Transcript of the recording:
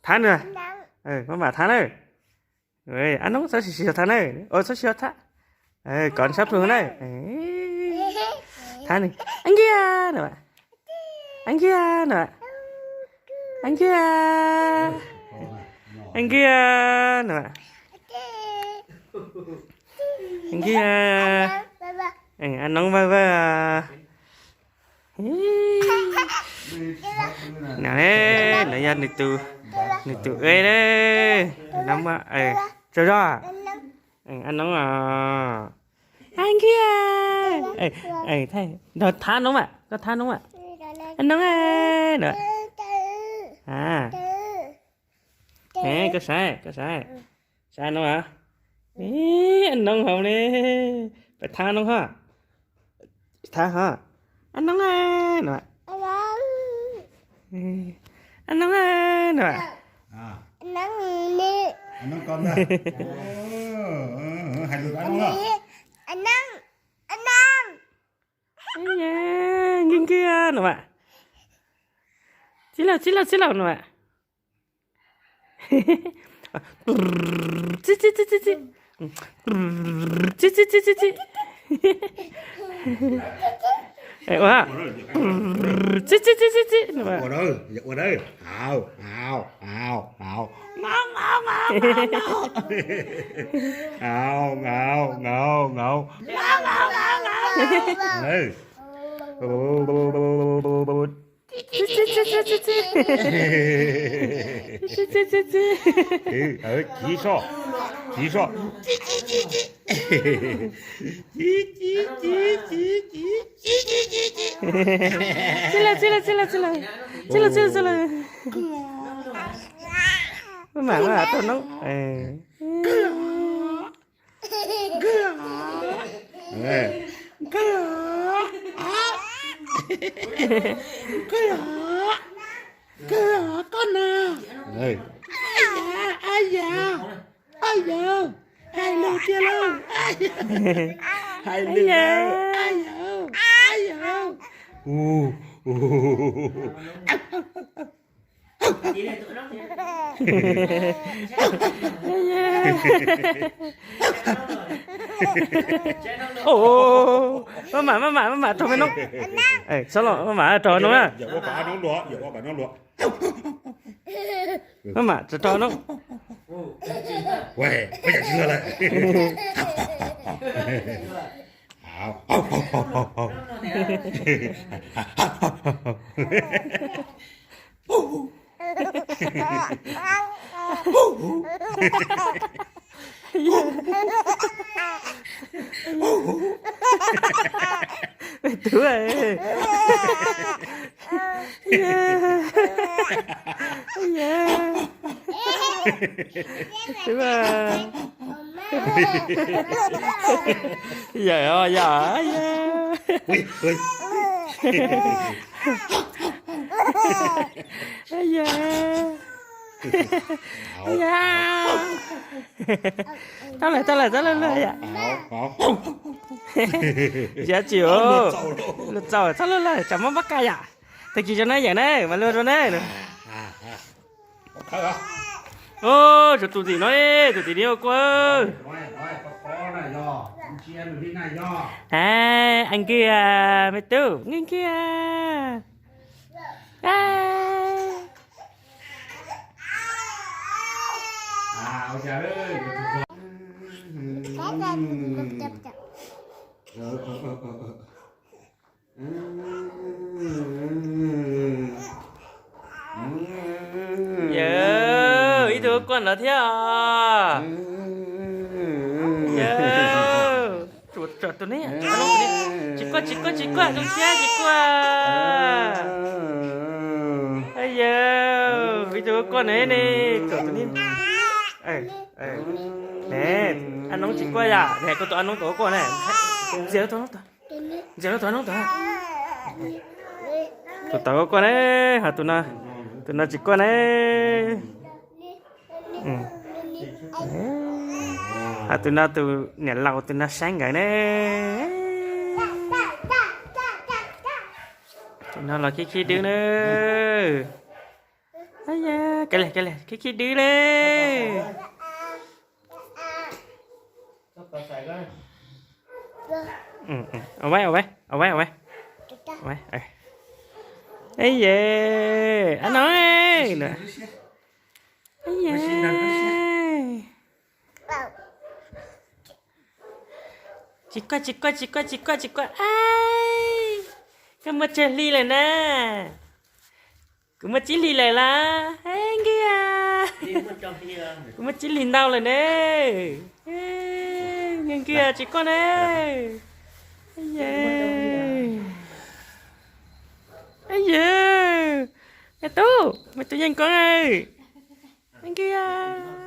Thab na. Maj mam thab na. Ab noob txhob sim sim thab na. Txhob sim thab. Kom sab plhu na. Thab na. Ab nkiag na. Ab nkiag na. Ab nkiag. Ab nkiag na. Ab nkiag. Ab noob vag vag. No, no yog nws tus, nws tus eb na. Tsaug zog. Ab noob os. Ab nkiag. Nrog thab noob mas, koj thab noob mas. Ab noob no. Koj saib, koj saib. Saib noob os. Ab noob hauv ne. Pab thab noob ho. Thab ho. Ab noob no. Ab noob no. Nkiag nkiag no mas. Txib laug, txib laug, txib laug no mas. Txib, txib, txib, txib, txib. Txib, txib, txib, txib, txib. Ua, txib, txib, txib, txib, txib. Au, au, au. Txib, txib, txib, txib. Txib, txib, txib, txib. Txib, txib, txib, txib. Txib, txib, txib, txib. Txib, txib, txib, txib, txib. Txib lawm, txib lawm, txib lawm, txib lawm. Txib lawm, txib lawm, txib lawm. Maj mam, maj mam rau noob. Koj na. Ab yam, ab yam, hais lus tiag lauj. Hais lus, ab yam, ab yam. Maj mam, maj mam, maj mam rau me noob. Txhob los, maj mam rau noob na. Maj mam rau noob. Me tub, tub, yawm os, yawm, yawm. Tau lawm, tau lawm, txhob luag lawm yom. Tsis txhob, txhob luag lawm, tsam muab npab kaj yom. Tag kis zoo na yawm na, mas luag rau na. Ub, tshuav tus tim no, tus tim no ua kua. Ab, nkiag, me tub, nkiag, nkiag. Yawm, ib tug ua kua no thiab os. Yawm, tsis quaj, tsis quaj, tsis quaj, zoo siab tsis quaj. Yawm, ib tug ua kua no ne, tsom tus ne. Ne, ab noob tsis quaj yom, ne koj tus ab noob tau ua kua ne. Ntxias rau tus noob tod, ntxias rau tus noob tod. Tus tod ua kua ne, ho tus no, tus no tsis quaj ne. Ho tus no tus niam laus tus no saib nkawd ne. Tus no los khib khib dub na. Ab ya. Kav liam, kav liam, khib khib dwb le. Au, au, au, au, au. Ej yam, ab no, ej yam. Tsis koj, tsis koj, tsis koj, tsis koj, tsis koj. Koj muaj tsawg hli lawm na? Kuv muaj tsib hlis lawm las. Nkig, kuv muaj tsib hlis ntau lawm ne. Nkig, tsis koj ne. Yawg, me tub, me tub Yeej Koob, nkig.